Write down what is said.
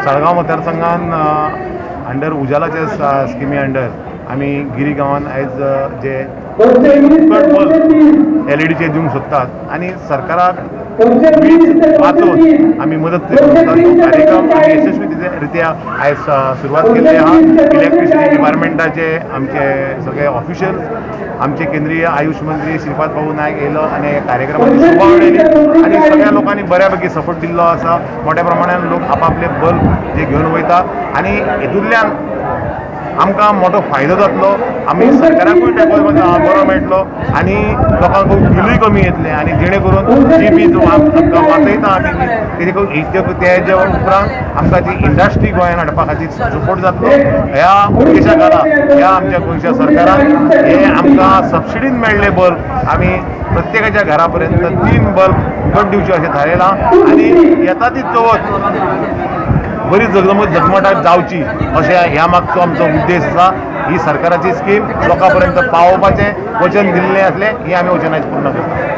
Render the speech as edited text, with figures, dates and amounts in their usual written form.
Saligao मतदारसंघान under उजालाच्या स्किमी under आमी गिरी गांवान आयज जे बल्ब एलईडीचे दिवंक सोदतात आनी सरकाराक वीज वाचोवन आमी मदत करूंक सोदतात. तो कार्यक्रम आमी यशस्वी रित्या आयज सुरवात केल्ली आहा. इलेक्ट्रिसिटी डिपार्टमेंटाचे आमचे सगळे ऑफिशियल्स, आमचे केंद्रीय आयुष मंत्री श्रीपाद बाबू नायक येयलो आनी ह्या कार्यक्रमाची शोभा वाडयली आनी सगळ्या लोकांनी बऱ्या पैकी सपोर्ट दिल्लो आसा. मोठ्या प्रमाणान लोक आपापले बल्ब जे घेवन वयता आनी हेतूंतल्यान आमकां मोठो फायदो जातलो. आमी सरकाराकूय तेंको बरो मेळटलो आनी लोकांक बिलूय कमी येतलें आनी जेणे करून जी वीज आमकां वाचयता आमी तेजे उपरांत आमकां ती इंडस्ट्री गोंयांत हाडपा खातीर सपोर्ट जातलो. ह्या उद्देशा खाला ह्या आमच्या गोंयच्या सरकारान हे आमकां सबसिडीन मेळ्ळे बल्ब आमी प्रत्येकाच्या घरा पर्यंत 3 बल्ब फुकट दिवचे अशें थारायलां आनी येता ती चवथ बरी जगमगाट जावची अशें ह्या मागचो आमचो उद्देश आसा. ही सरकाराची स्कीम लोकां पर्यंत पावोवपाचें वचन दिल्लें आसलें, ही आमी वचनाची पूर्ण करता.